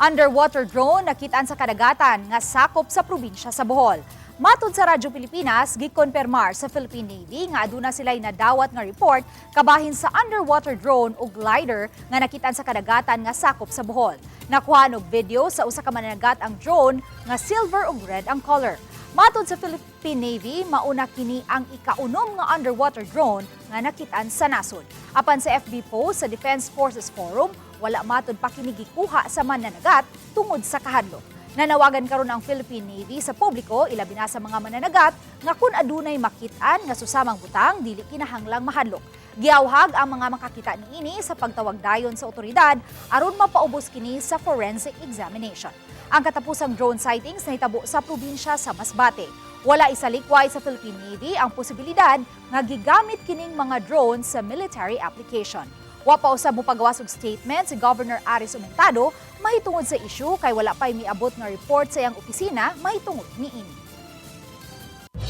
Underwater drone nakitaan sa kadagatan nga sakop sa probinsya sa Bohol. Matod sa Radyo Pilipinas, gikonfirmar sa Philippine Navy nga aduna sila'y nadawat nga report kabahin sa underwater drone o glider nga nakitaan sa kadagatan nga sakop sa Bohol. Nakuha og video sa usa ka mananagat ang drone nga silver ug red ang color. Matod sa Philippine Navy, mauna kini ang ikaunom nga underwater drone nga nakitaan sa nasod. Apan sa FB post sa Defense Forces Forum, wala matod pa kini gikuha sa mananagat tungod sa kahadlok. Nanawagan karon ang Philippine Navy sa publiko, ilabi na sa mga mananagat, nga kung adunay makit-an nga susamang butang, dili kinahanglang mahadlok. Giawhag ang mga makakita niini sa pagtawag dayon sa otoridad aron mapaubos kini sa forensic examination. Ang katapusang drone sightings nahitabo sa probinsya sa Masbate. Wala isalikway sa Philippine Navy ang posibilidad nga gigamit kining mga drone sa military application. Wa pa usab mopagawas og statement si Governor Aris Aumentado mahitungod sa issue kay wala pa'y miabot nga report sa iyang opisina mahitungod niini.